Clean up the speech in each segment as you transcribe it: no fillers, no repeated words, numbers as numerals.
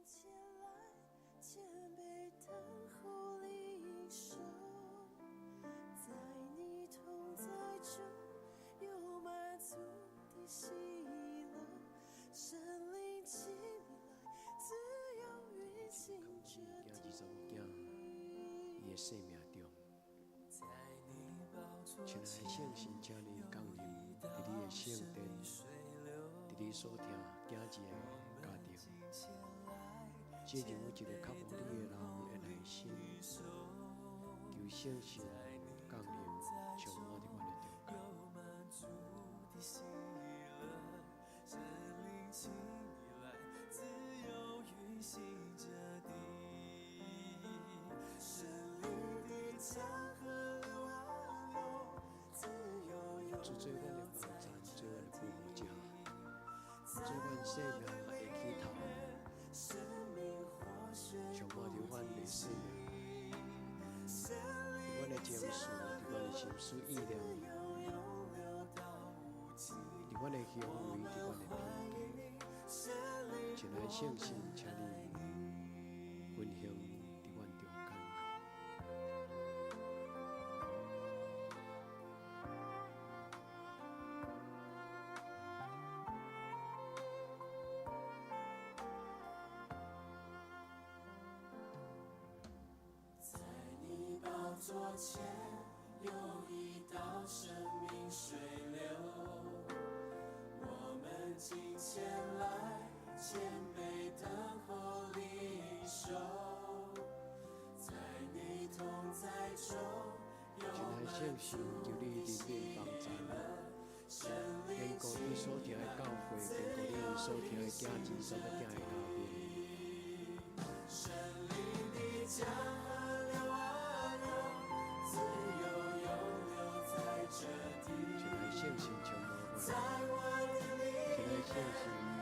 前來，謙卑等候領受，在你同在中有滿足的喜樂。聖靈，請你來，自由運行這地。伊的生命中，親愛的聖神，請你降臨佇你的聖殿，佇你所疼囝兒的家庭，進入每一个渴慕你的人的內心，求聖神降臨，充滿佇阮的中间。主做阮的幫贊，做阮的保護者，做阮生命的起頭，充滿佇阮的生命，佇阮的情緒，佇阮的心思意念，佇阮的行為，佇阮的品格。親愛的聖神，請你運行佇阮中間。在你寶座前有一道生命水流，我們進前來，謙卑等候領受，在你同在中有親愛的聖神，求你憐憫幫贊，堅固你所疼的教會，堅固你所疼的囝兒，所欲疼的家庭。聖靈的江河流啊流，自由湧流在這地。親愛的聖神充滿阮，在我的裡親愛的聖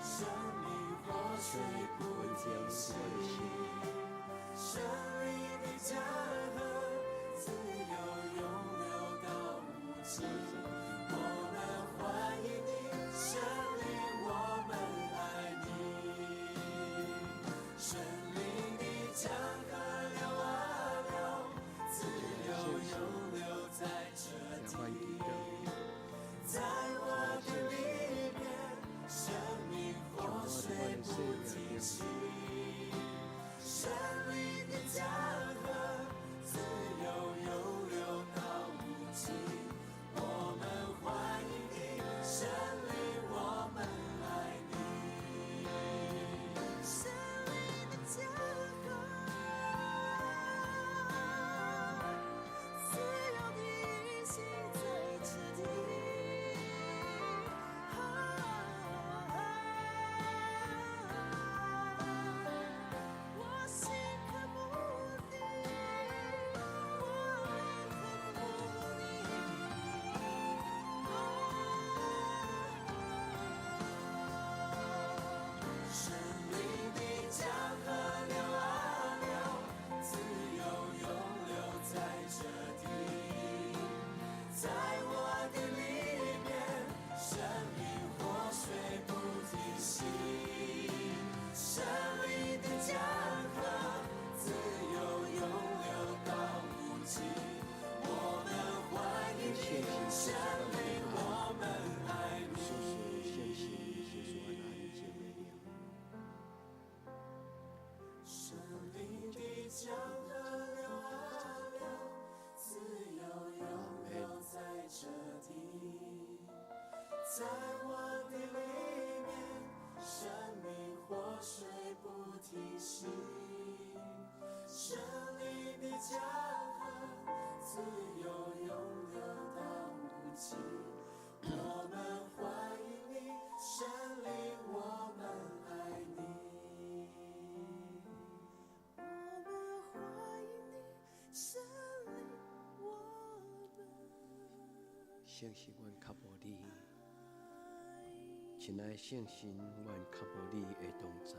神，生命活水不停息。聖靈的江河自由湧流到無盡。我們歡迎你，聖靈，我們愛你。聖靈的江河流啊流，自由湧流在這地。在我的裡面，生命活水不停息。聖靈的江河自由湧流到無盡。我們歡迎你，聖靈，我們愛你。聖靈的江河，自由的運行在這地。啊，我心渴慕你，我靈渴慕你。哦，聖靈的江河流啊流，自由湧流在這地，在我的裡面，生命活水不停息。聖靈的江河自由湧流到無盡。我們歡迎你，聖靈，我們愛你。述說聖神，述說阮安靜的靈。聖靈的江河流啊流，自由湧流在這地，在我的裡面，生命活水不停息。聖靈的江河自由湧流到無盡。我們歡迎你，聖靈，我們愛你。我們歡迎你，聖靈，我們聖神，阮渴慕你，親愛的聖神，阮渴慕你的同在。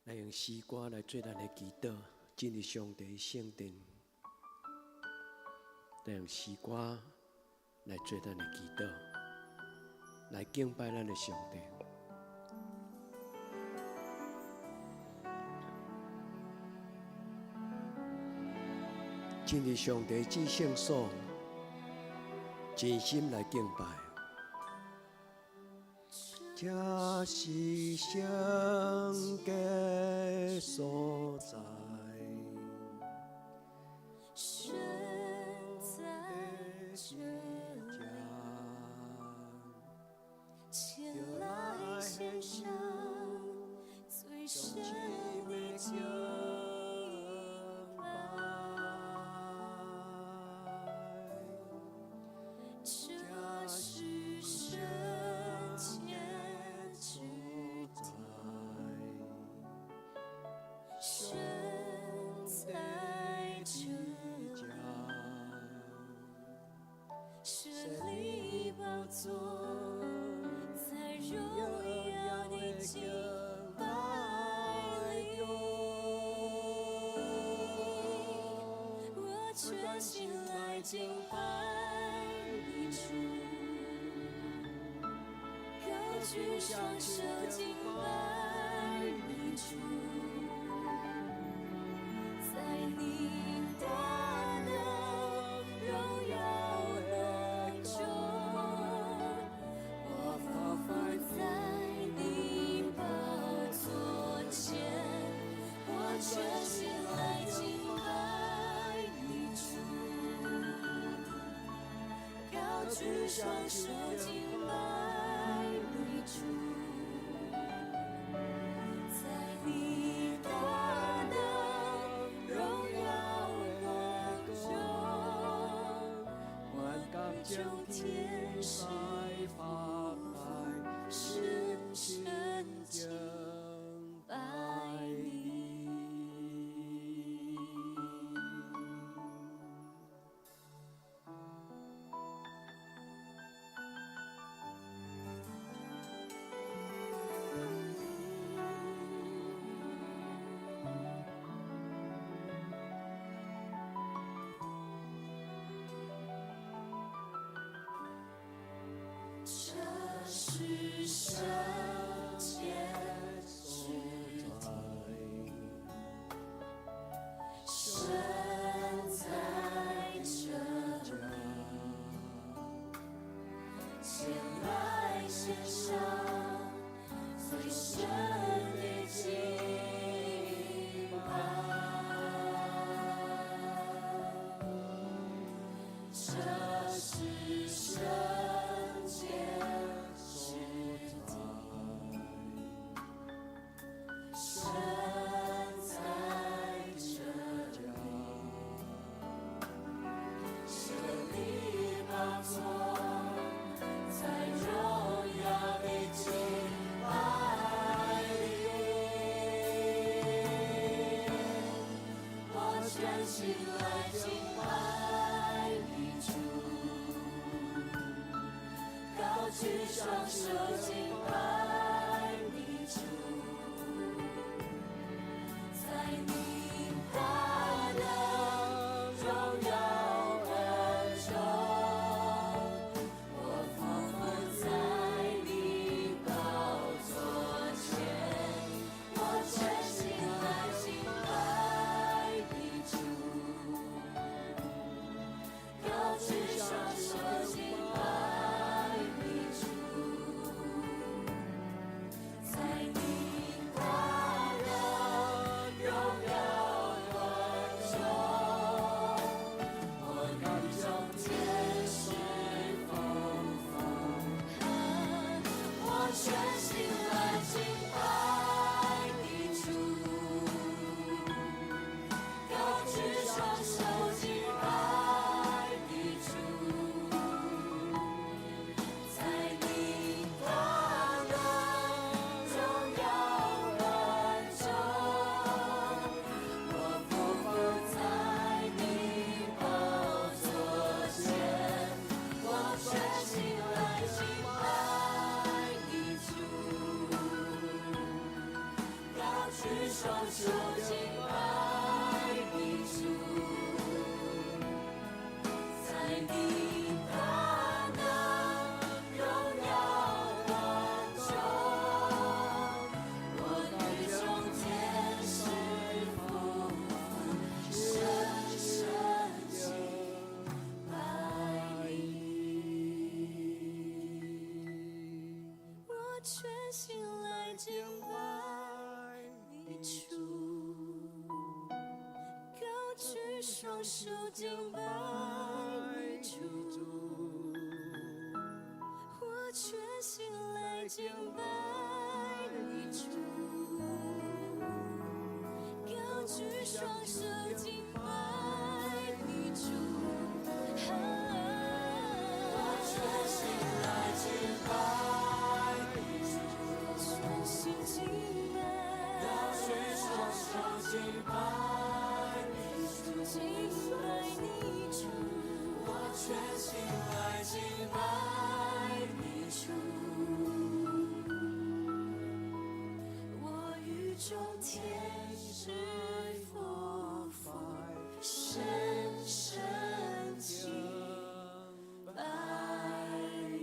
來用詩歌來做咱的祈禱，進入上帝聖殿。來用詩歌來做咱的祈禱，來敬拜咱的上帝。進入上帝至聖所，真心來敬拜。這是聖潔所在，神在這裡，前來獻上最深的敬拜。這是聖潔之地，神在這裡，設立寶座，在榮耀的敬拜裡，我全心來敬拜你主，高舉雙手敬拜你主，在你大能榮耀當中，我俯伏在你寶座前，我全心來敬拜你主，高舉雙手敬拜你主，在你大能榮耀光中，我與眾天使俯伏深深敬拜你。這是聖潔之地，神在這裡，前來獻上最深的敬拜。這是聖潔之地，神在這裡，設立寶座，在榮耀的敬拜裡，我全心來敬拜你主，高舉雙手敬拜你主，在你大能榮耀光中，我俯伏在你寶座前，我全心來敬拜你主，高舉雙手敬拜你主，雙手敬拜你主，在你大能榮耀光中，我與眾天使夫婦深深敬拜你。我全心來敬拜你主，高舉雙手敬拜你主，我全心來敬拜你主，高舉雙手敬拜你主。我全心來敬拜你主，全心敬拜，高舉雙手敬拜你主，敬拜你主，我全心來敬拜你主，我與眾天使夫婦深深敬拜你。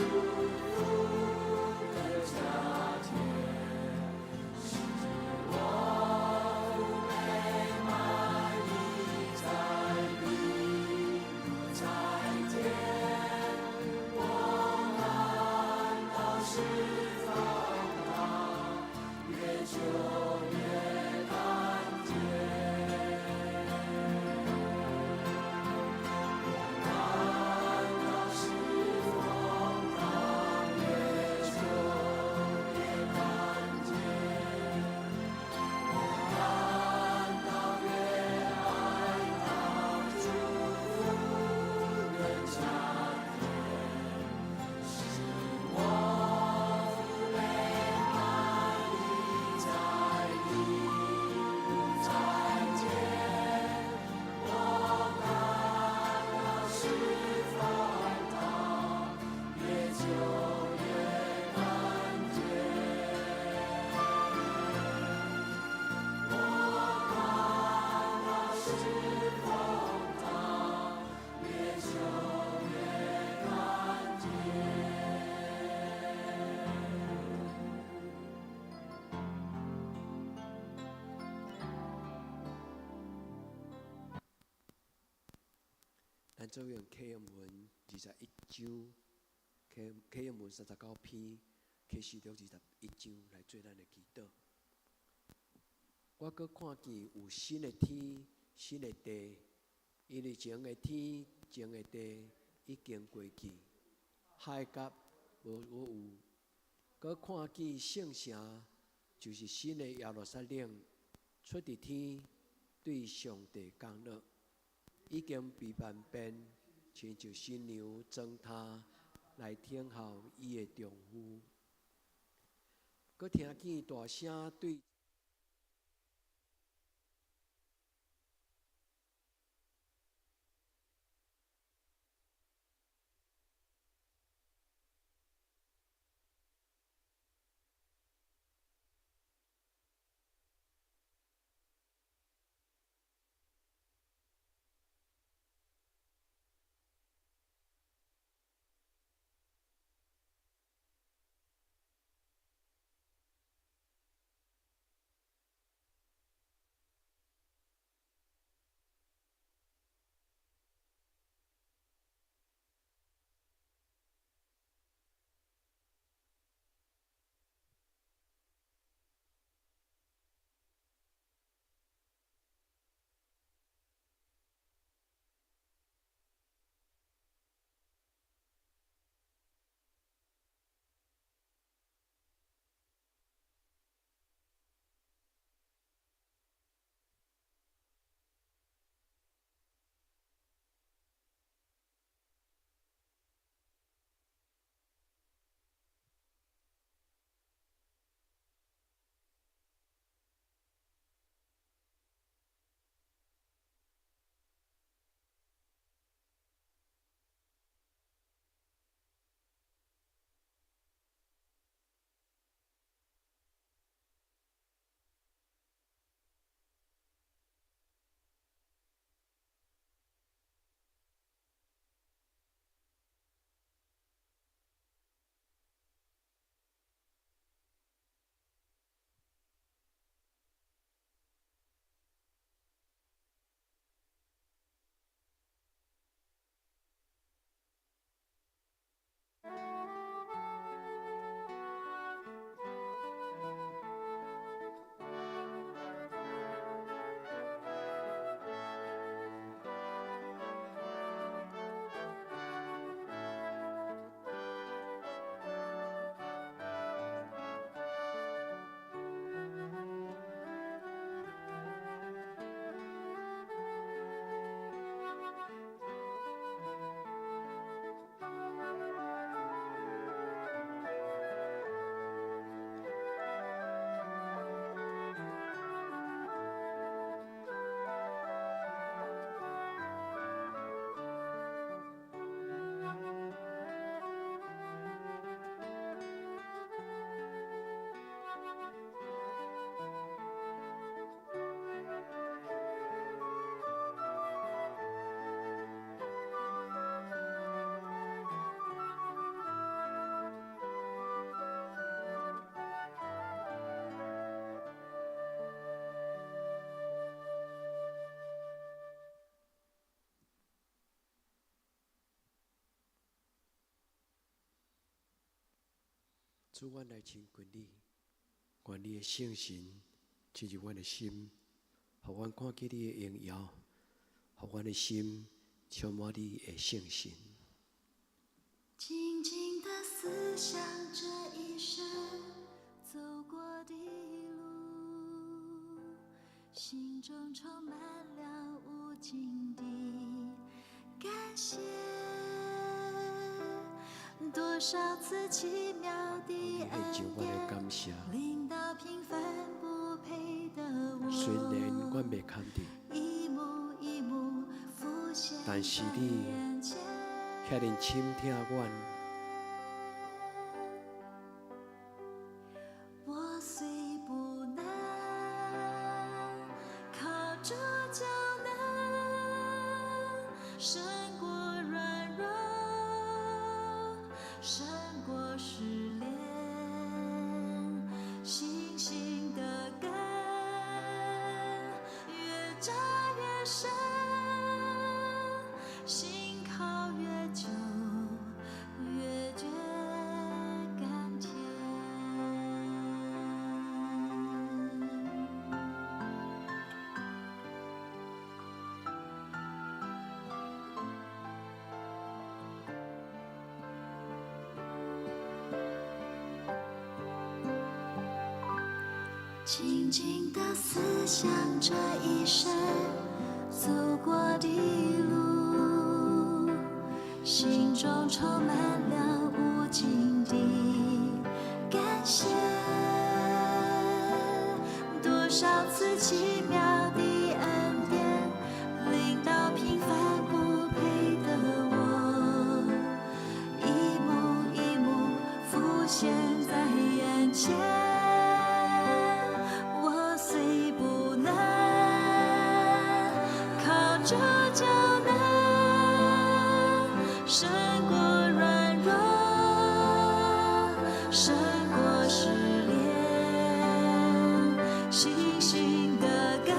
福更加甜，使我福杯滿溢在地如在天。我感到釋放他，越久越甘甜。我感到釋放他，越久越甘甜。我感到越愛他，祝福更加甜，使我福杯滿溢在地如在天。我感到釋放他，越久越甘甜。我感到釋放他，越久越甘甜。咱做用啟應文21章，啟應文39篇，啟示錄21章來做咱的祈禱。我閣看見有新的天、新的地，因為前的天、前的地已經過去，海角無有。閣看見聖城，就是新的耶路撒冷，出佇天，對上帝降落，已經備辦便，親像新娘妝奅來等候伊的丈夫。閣聽見大聲對主，阮來親近你，願你的聖神進入阮的心，予阮看見你的榮耀，予阮的心充滿你的聖神。靜靜的思想這一生走過的路，心中充滿了無盡的感謝。多少次奇妙的恩典，臨到平凡不配的我。雖然阮袂堪得，一幕一幕浮現但是你遐爾傾聽阮。我雖不能，靠主就能勝過軟弱，勝過試煉，信心的根越扎越深，信靠越久，越覺甘甜。靜靜的思想這一生走過的路，心中充滿了無盡的感謝。多少次奇妙的恩典，臨到平凡不配的我，一幕一幕浮現在眼前。我雖不能，靠主就能勝過軟弱，勝過試煉，信心的根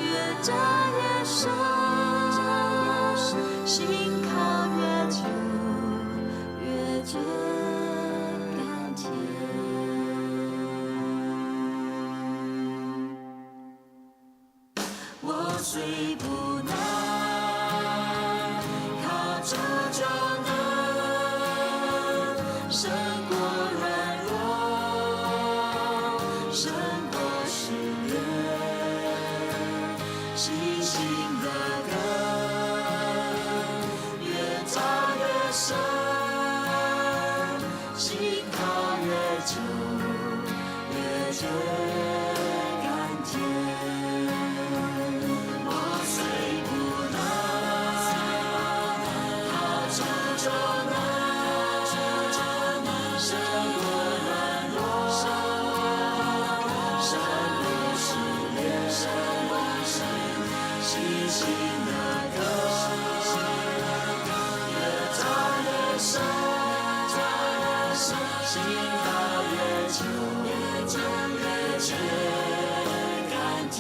越扎越深，信靠越久，越覺甘甜。我雖不能，靠主就能勝過軟弱，勝過試煉，信心的根越扎越深，信靠越久，越覺甘甜。我雖不能，靠主就能勝過軟弱，勝過試煉，信心的根越扎越深，信靠越久，越覺甘甜。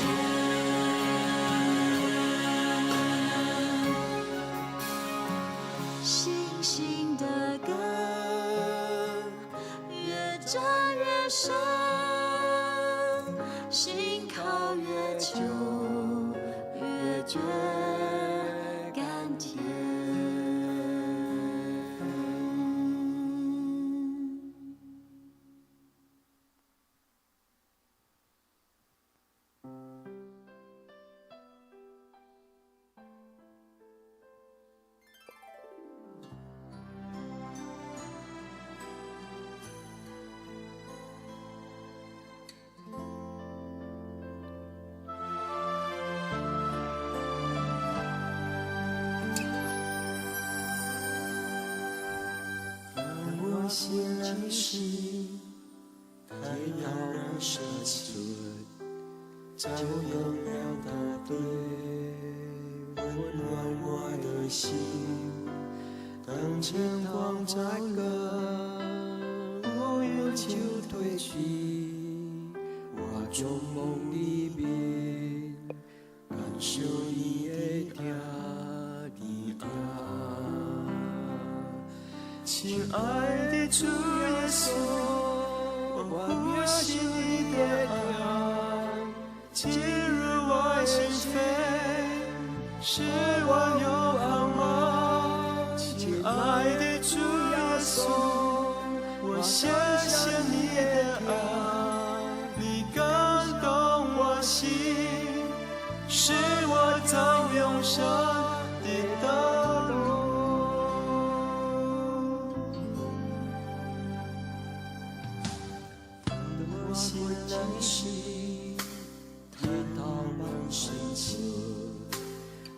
信心的根越扎越深，信靠越久，越覺甘甜。當我醒來時，太陽仍升起，照亮了大地，溫暖我的心。當晨光照過，烏雲就褪去，我將夢裡面感受你的疼，你疼。親愛的主耶穌，我呼吸你的愛進入我心扉，使我有盼望。親愛的主耶穌，我謝謝你的愛，你感動我心，使我走永生的道路。當我醒來時，抬頭望升起，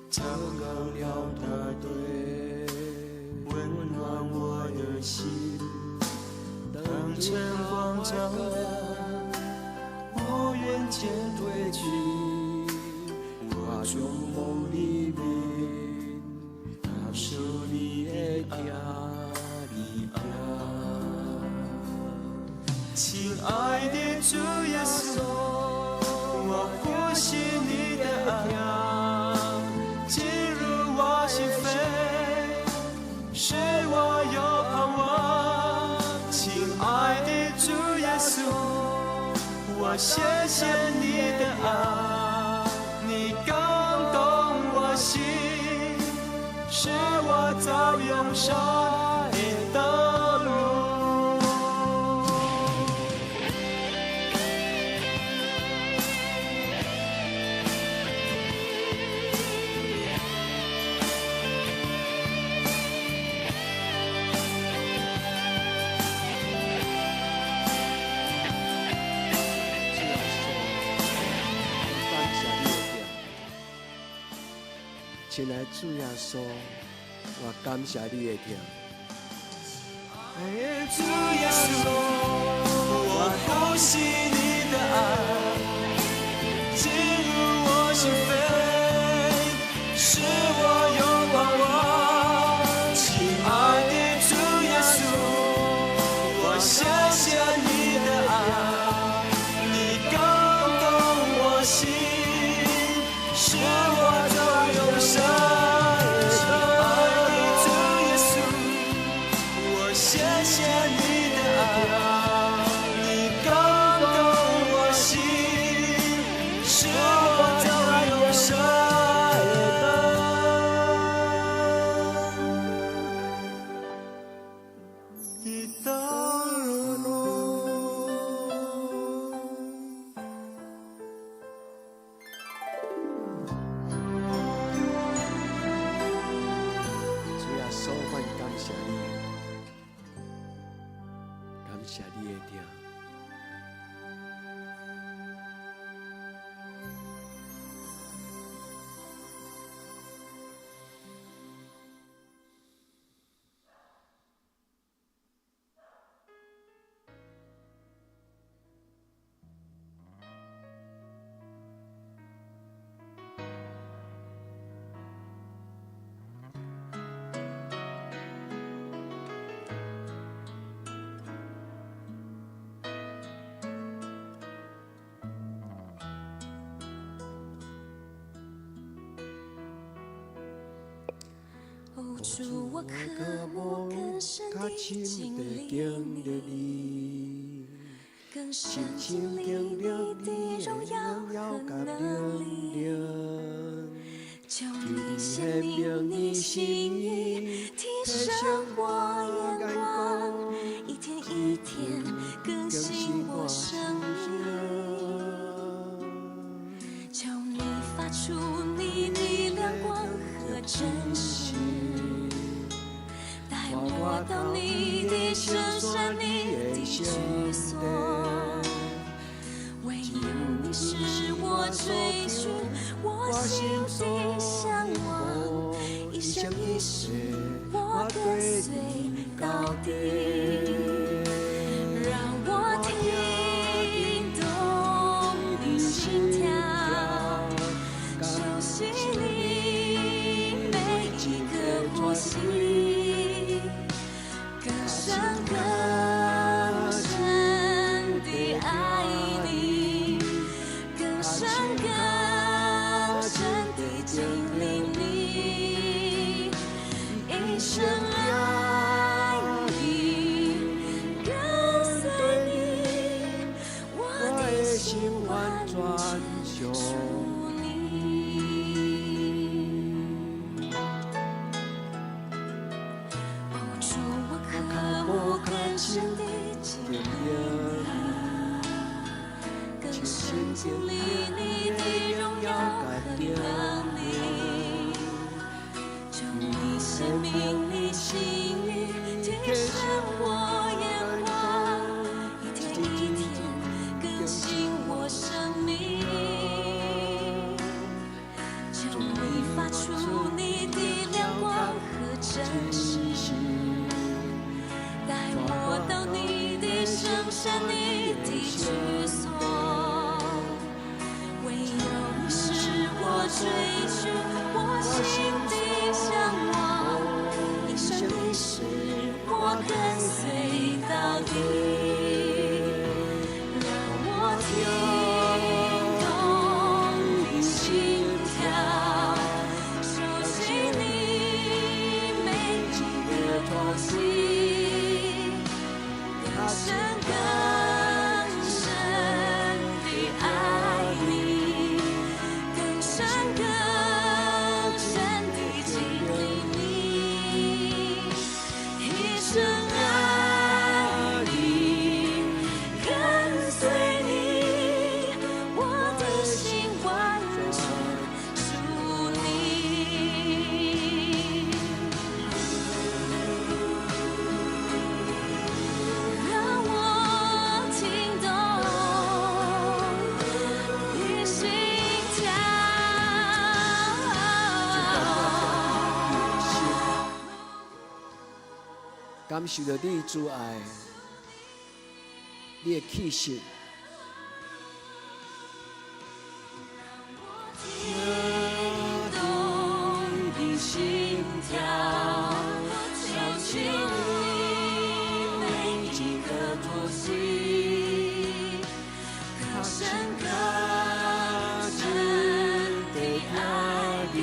照亮了大地，溫暖我的心。當晨光照亮，烏雲漸褪去，我仰望你面，感受你的疼，你疼。親愛的主耶穌，我呼吸你的愛，進入我心扉，使我有盼望。親愛的主耶穌，我謝謝你的愛，你感動我心，使我走永生的道路。主耶穌，我感謝你的疼。親愛的主耶穌，我感謝你的疼。主耶穌，我呼吸你的愛，進入我心扉，使我有盼望。親愛的主耶穌，我謝謝你的愛，你感動我心，使我走永生。親愛的主耶穌，我謝謝你的愛，你感動我心，使我走永生的道路。主耶穌，我感謝你，感謝你的疼。哦，主，我渴慕更深較地深經地歷經歷你，你，更深深經深歷經歷你的你的榮榮耀耀和佮能能力。力。求求你你顯顯明明你你心心意，意，提提升升我我眼眼光，光，一天一天更更新新我我生生命。命。求你發出你的亮光和真實，帶我到你的聖山，你的居所。唯有你是我追尋，我心底向往，一生一世我跟隨到底。讓我聽懂你心跳，熟悉你每一個呼吸，更深更深地愛你，更深更深地經歷你，一生愛你，經歷你的榮耀和能力。求你顯明你心意，提升我眼光，一天一天更新我生命。求你發出你的亮光和真實，帶我到你的聖山，你的居所。唯有你是我追求，我心的向往，一生一世我跟隨到底。讓我聽懂你心跳，熟悉你每一個呼吸，更深更深地愛你，更深更深地經歷你，一生愛你，跟隨你，我的心完全屬你。讓我聽懂你心跳。你的心，感受著你的慈愛，你的氣息。聽懂你心跳，熟悉你每一個呼吸，更深更深地愛你，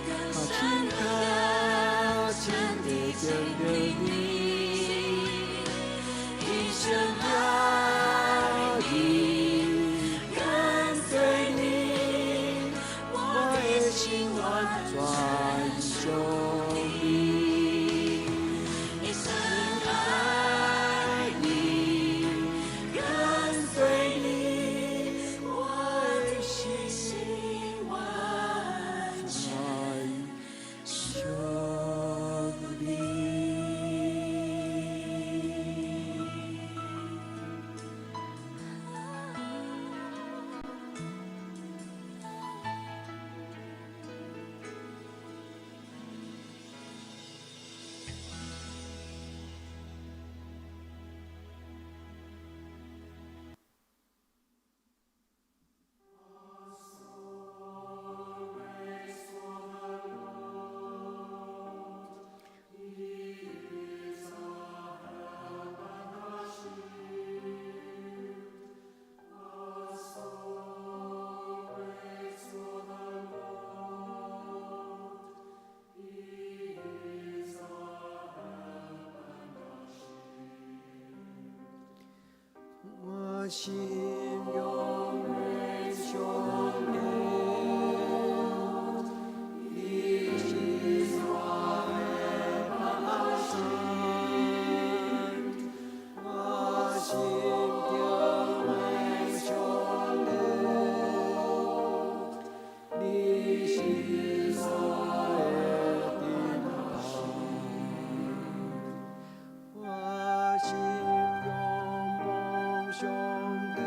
更深更深地經歷你，一生愛你，跟隨你，我的心完全屬你，一生愛你，跟隨你，我的心完全屬你。我心仰望上帝，你是我的靠山。我心仰望上帝，你是我的盾牌。我心仰望上帝，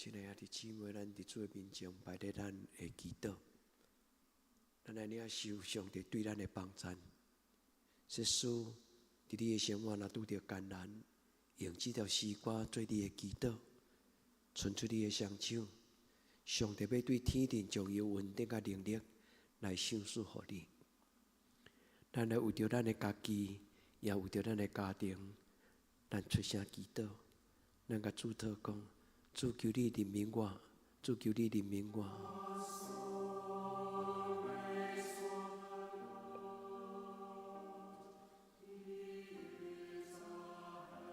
親愛兄弟姊妹，咱佇主的面前排列咱的祈禱，咱來領受上帝對咱的幫贊。設使佇你的生活若拄著艱難，用這條詩歌做你的祈禱，伸出你的雙手，上帝欲對天頂將伊恩典佮能力來賞賜予你。咱來為著咱的家己，也為著咱的家庭，咱出聲祈禱，咱共主禱講：主求你憐憫我，主求你憐憫我。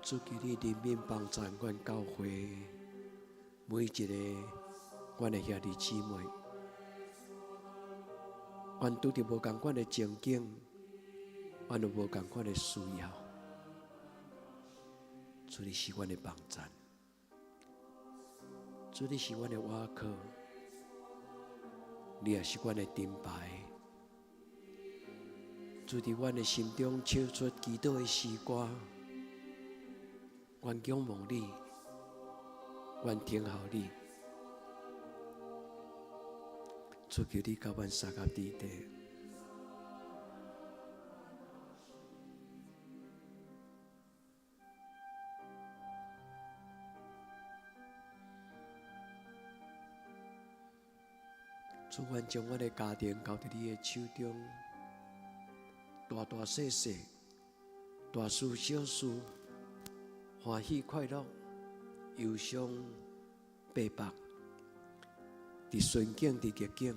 主求你憐憫幫贊阮教會每一个阮的兄弟姊妹，阮拄著無仝款的情景，阮有無仝款的需要，主你是阮的幫贊，主你是阮的倚靠，你也是阮的盾牌。主佇阮的心中唱出祈禱的詩歌，阮仰望你，阮等候你，主求你佮阮相佮佇地。主，阮將阮的家庭交佇你的手中，大大細細，大事小事，歡喜快樂，憂傷悲白，佇順境佇逆境，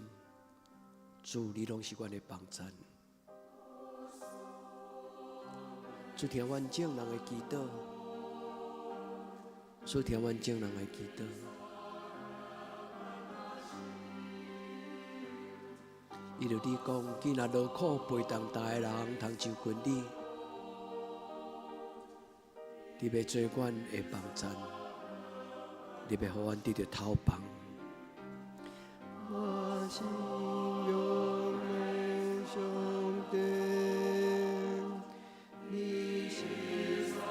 主你攏是阮的幫贊。主聽阮眾人的祈禱，主聽阮眾人的祈禱。伊就你講，囝若勞苦背重擔的人，通就近你，你欲做阮的幫贊，你欲予阮得著頭房。我心仰望上帝，你是主，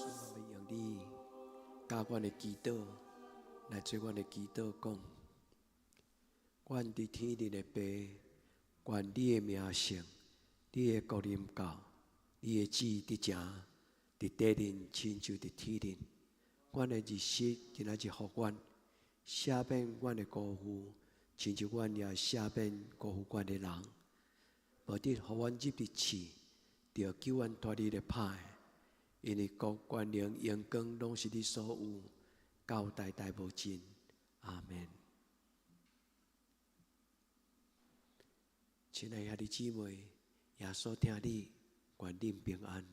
我欲用你佮阮的祈禱來做阮的祈禱，講：阮佇天頂的父，願你的名聖，你的國臨到，你的旨意佇成，佇地頂親像佇天頂。阮的日食今仔日予阮，赦免阮的辜負，親像阮也赦免辜負阮的人。無得予阮入佇試，著救阮脫離咧歹的。因為國、權能、榮光，攏是你所有，到代代無盡。阿們。親愛兄弟姊妹，耶穌疼你，願恁平安。